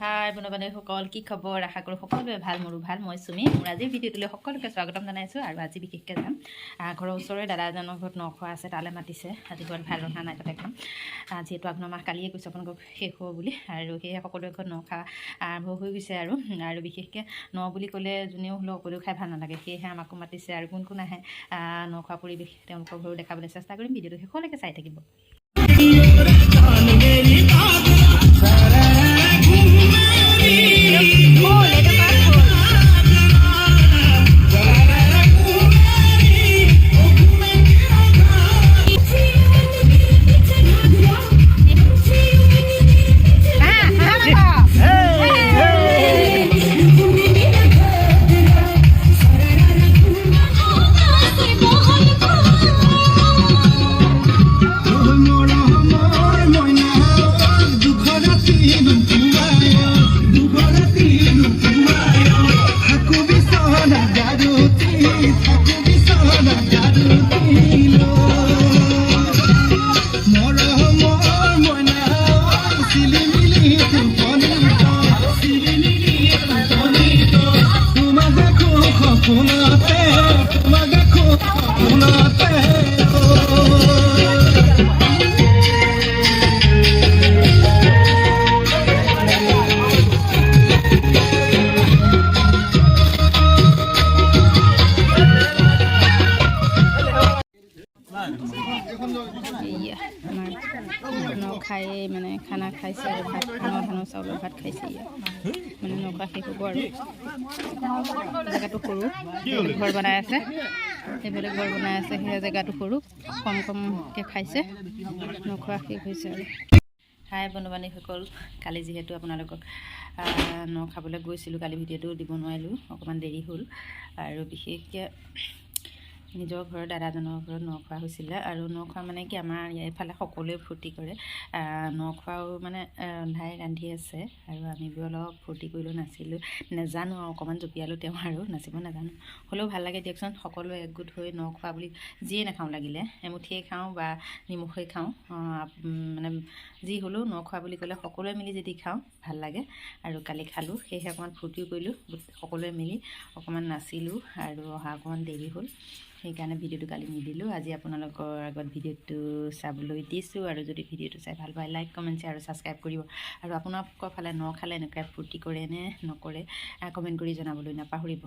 হাই বন্ধু বান্ধৱীসকল, কি খবৰ? আশা কৰোঁ সকলোৱে ভাল। মোৰো ভাল। মই চুমি, মোৰ আজিৰ ভিডিঅ'টোলৈ সকলোকে স্বাগতম জনাইছোঁ। আৰু আজি বিশেষকৈ যাম ঘৰৰ ওচৰৰে দাদা এজনৰ ঘৰত নখোৱা আছে, তালৈ মাতিছে। আজি ঘৰত ভাত ৰন্ধা নাই, তাতে খাম। যিহেতু আঘোণৰ মাহ কালিয়ে কৈছোঁ আপোনালোকক শেষ হ'ব বুলি আৰু সেয়েহে সকলোৰে ঘৰত নখা আৰম্ভ হৈ গৈছে। আৰু আৰু বিশেষকৈ ন বুলি ক'লে যোনেও হ'লেও অকলেও খাই ভাল নালাগে, সেয়েহে আমাকো মাতিছে। আৰু কোন কোন আহে, নখোৱা পৰিৱেশ তেওঁলোকৰ ঘৰো দেখাবলৈ চেষ্টা কৰিম। ভিডিঅ'টো শেষলৈকে চাই থাকিব। মৰমৰ মইনা, দুখ ৰাতি নুপুৱায়, দুখ ৰাতি নুপুৱায়। থাকো বিচনা গাৰুতি, থাকো বিচনা গাৰুতি। মৰমৰ মইনা, চিলিমিলি টোপনিত, চিলিমিলি টোপনিত তোমাক দেখো সপোনতে, তোমাক দেখো সপোনতে। এয়া আমাৰ ন খাই মানে খানা খাইছে আৰু ভাত, ন ধানৰ চাউলৰ ভাত খাইছে। এয়া মানে নখোৱা শেষ হ'ব আৰু জেগাটো সৰু, ঘৰ বনাই আছে। সেইফালে ঘৰ বনাই আছে, সেয়া জেগাটো সৰু, কম কমকৈ খাইছে। নখোৱা শেষ হৈছে। আৰু হাই বন্ধু বান্ধৱীসকল, কালি যিহেতু আপোনালোকক ন খাবলৈ গৈছিলোঁ, কালি ভিডিঅ'টো দিব নোৱাৰিলোঁ, অকণমান দেৰি হ'ল। আৰু বিশেষকৈ নিজৰ ঘৰৰ দাদাজনৰ ঘৰত ন খোৱা হৈছিলে। আৰু ন খোৱা মানে কি, আমাৰ এইফালে সকলোৱে ফূৰ্তি কৰে। ন খোৱাও মানে ৰন্ধাই ৰান্ধি আছে আৰু আমিবোৰ অলপ ফূৰ্তি কৰিলোঁ, নাচিলোঁ। নাজানো আৰু, অকণমান জঁপিয়ালোঁ তেওঁ আৰু নাচিব নাজানো, হ'লেও ভাল লাগে দিয়কচোন। সকলোৱে একগোট হৈ ন খোৱা বুলি যিয়ে নাখাওঁ, লাগিলে এমুঠিয়ে খাওঁ বা নিমখেই খাওঁ, মানে যি হ'লেও ন খোৱা বুলি ক'লে সকলোৱে মিলি যদি খাওঁ ভাল লাগে। আৰু কালি খালোঁ, সেয়েহে অকণমান ফূৰ্তিও কৰিলোঁ, সকলোৱে মিলি অকণমান নাচিলোঁ। আৰু অহা অকণমান দেৰি হ'ল, সেইকাৰণে ভিডিঅ'টো কালি নিদিলোঁ। আজি আপোনালোকৰ আগত ভিডিঅ'টো চাবলৈ দিছোঁ। আৰু যদি ভিডিঅ'টো চাই ভাল পায়, লাইক, কমেণ্ট, শ্বেয়াৰ আৰু ছাবস্ক্ৰাইব কৰিব। আৰু আপোনালোকৰ ফালে ন খালে এনেকুৱা ফূৰ্তি কৰে নে নকৰে, কমেণ্ট কৰি জনাবলৈ নাপাহৰিব।